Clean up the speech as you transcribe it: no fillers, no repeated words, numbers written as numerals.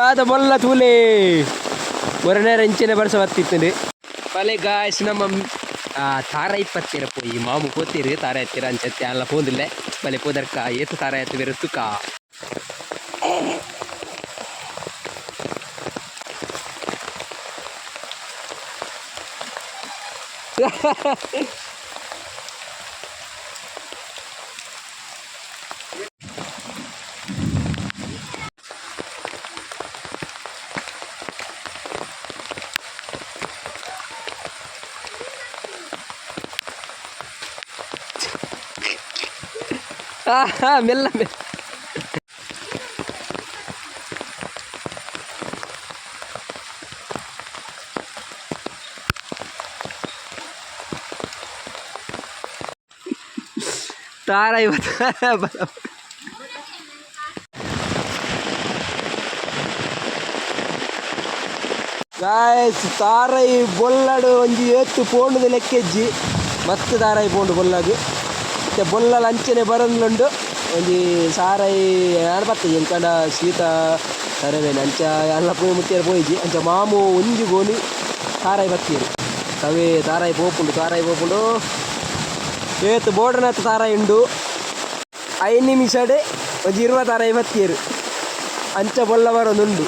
ಆದ ಬೊಲ್ಲ ತೂಲೆ ಒರನೇರ ಇಂಚಿನ ಬರ್ಸ ಬತ್ತಿತ್ತುಂಡು. ಬಲೆ ಗಾಯ್ಸ್, ನಮ್ಮ ತಾರಾಯಿ ಪತ್ತಿರ ಪೋಯಿ ಮಾಮು ಪೋತಿರು ತಾರಾಯಿ ಹತ್ತಿರ. ಅಂಚತ್ತೆ ಅಲ್ಲ ಪೋಂದಿಲ್ಲೆ. ಬಲೆ ಪೋದರ್ಕ, ಏತು ತಾರಾಯಿ ಹತ್ತು ಬೇರೆ ತುಕ. ಮೆಲ್ಲ ಮೆಲ್ಲ. ತಾರಾಯಿ ಬತ್ತ. ಗಾಯ್ಸ್, ತಾರೈ ಬೊಲ್ಲಡು ಒಂಜಿ ಏತ್ತು ಪೋಂಡುದ ಲೆಕ್ಕೆಜ್ಜಿ. ಮಸ್ತ್ ತಾರಾಯಿ ಪೋಂಡು ಬೊಲ್ಲಗು. ಇತ್ತೆ ಬೊಲ್ಲಲ ಅಂಚನೆ ಬರೊಂದುಂಡು. ಒಂಜಿ ಸಾರೈ ಯಾನ್ ಬತ್ತೆ ಎಂಕಂಡ ಶೀತ ಸರವೇನೆ. ಅಂಚ ಎಲ್ಲ ಪೋಯಿ ಮುಟ್ಟಿಯರ್ ಪೋಯಿಜಿ. ಅಂಚ ಮಾಮು ಒಂಜಿ ಗೋಣಿ ತಾರಾಯಿ ಬತ್ತೀರು. ತವೇ ತಾರಾಯಿ ಪೋಪುಂಡು, ತಾರಾಯಿ ಪೋಪುಂಡು. ಏತ್ ಬೋರ್ಡನತ್ ತಾರಾಯಿ ಉಂಡು. 5 ನಿಮಿಷಡೆ ಒಂಜಿ 20 ತಾರಾಯಿ ಬತ್ತೀರು. ಅಂಚ ಬೊಲ್ಲ ಬರೋದುಂಡು.